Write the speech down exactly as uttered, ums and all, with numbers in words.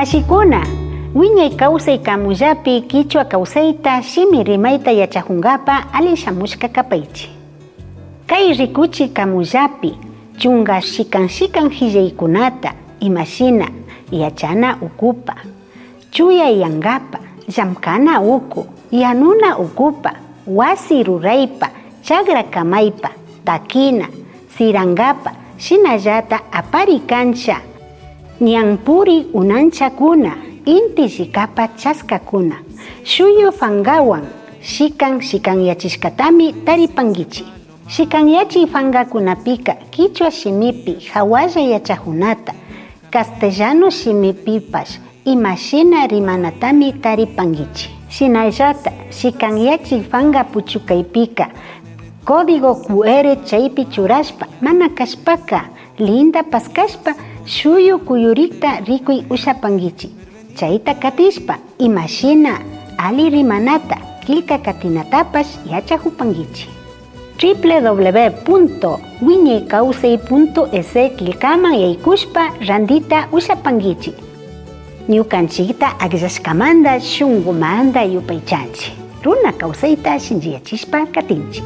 Shikuna, wiñay kawsay kamullapi kichwa kawsayta, shimi rimayta yachakunkapa alli shamushka kapaychi. Kay rikuchi kamullapi chunka shikan shikan hillaykunata, imashina yachana ukupa, chuya yankapa, llamkana uku, yanuna ukupa, wasi ruraypa, chakra kamaypa, takina, sirankapa, shinallata apari kancha, ñanpuri unanchakuna, inti llikapa chaskakuna, shuyu pankawan shikan shikanyachishkatami taripankichi. Shikanyachi pankakunapika kichwa shimipi hawalla yachakunata, castellano shimipipash imashina rimanatami taripankichi. Shinallata shikanyachi panka puchukaypika código Q R chaypi churashpa, mana kashpaka linta paskashpa shuyu kuyurikta rikuy ushapankichi. Chayta katishpa imashina alli rimanata, killka katinatapash yachakupankichi. W W W punto wiñaykawsay punto E C killkaman yaykushpa rantita ushapankichi. Ñukanchikta akllashkamanta shunkumanta yupaychanchi. Runa kawsayta shinchiyachishpa katinchi.